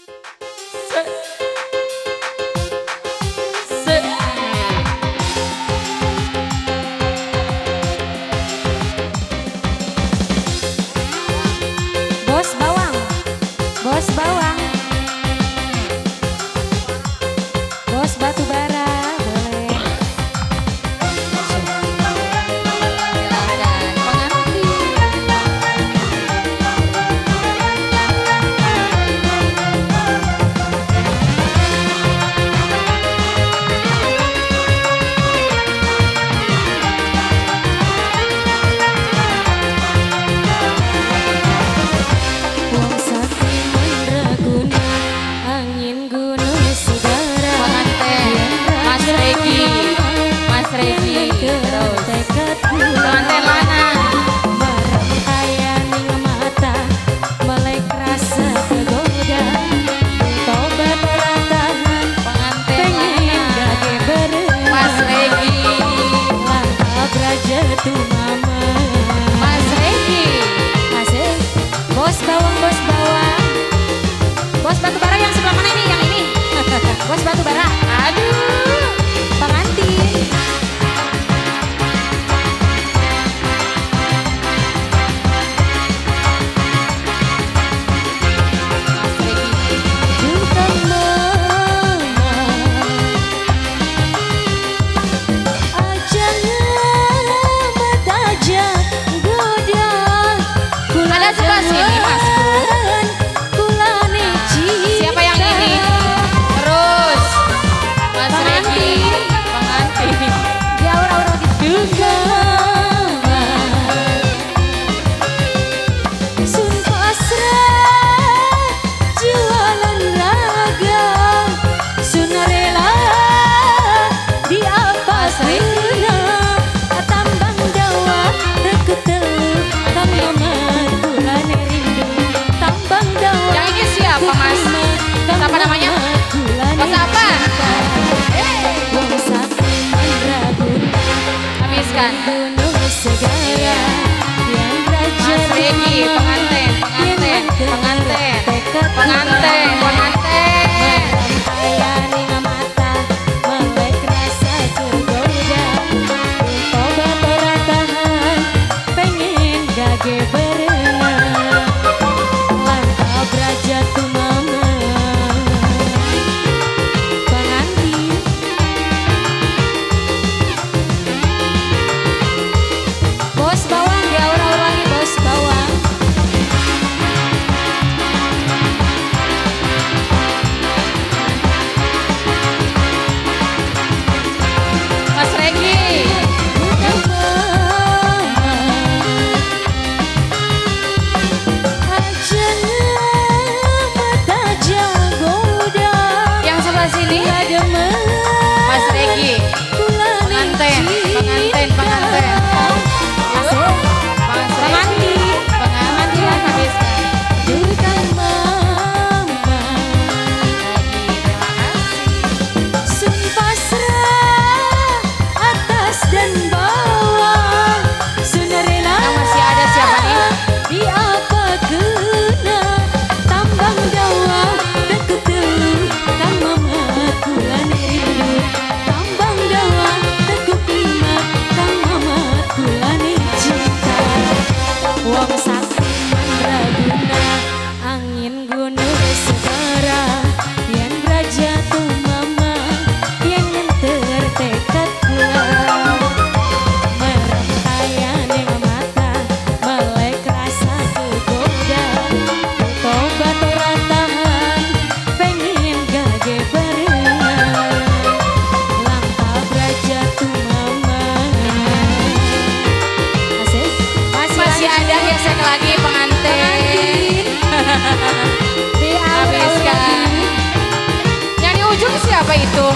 Se. Se. Bos bawang, bos bawang, bos batu bara, boleh. Silakan pengantin. Wong sakti mandraguna, angin gunung segara. Pengantin Mas Regi, Mas Regi, terus pengantin lanang. Barang kaya ning mata, melek rasa kegoda. Tobat ora tahan, Pengantin pengen lanang. gage berenang. Mas Regi, Langkah braja tumama. Mas Regi. Masih bos bawang, bos bawang, bos batu bara yang sebelah mana ini? Yang ini, bos batu bara, Aduh. Pengantin. Mas Regi. Bukan mama, aja ngamat aja goda. Kula Ada sebelah sini, Masku. Kulane cinta. Siapa yang ini? Terus Mas Regi, pengantin. Di aura-aura gitu. Sun pasrah jualan raga, sun rela di apa Mas Regi. Kena tambang dawa teku telu kang mamat kulane rindu, tambang dawa. Yang ini siapa, Mas? Kang Siapa namanya? Mamat kulane Mas apa? Cinta. Wong sakti mandraguna, Habiskan. Gunung segara, yang raja Mas Regi, pengantin, pengantin, pengantin, pengantin, pengantin. Ning mata melek rasa kegoda, tobat ora tahan pengen gage berenang, langkah braja tumama. Pengantin. Bos bawang di aura-aura lagi, bos bawang. Mas Regi. Bukan mama, aja ngamat aja goda. Yang sebelah sini Mas Regi. Pengantin, pengantin, pengantin. Asik. Mas Regi, pengantin, habiskan. Bukan mama, Lagi, terima kasih. Sun pasrah atas dan bawah, sun rela Yang masih ada siapa nih? Di apa kena tambang dawa teku telu kang mamat kulane rindu, tambang dawa teku lima kang mamat kulane cinta. Wong sakti mandraguna, angin gunung segara, yen braja tumama yen ngenter tekad kula, merem kaya ning mata melek rasa kegoda, tobat ora tahan pengen gage berenang, langkah braja tumama. Asik. Masih ada gesek lagi pengantin. Di aura-aura Habiskan. lagi. Yang di ujung siapa itu?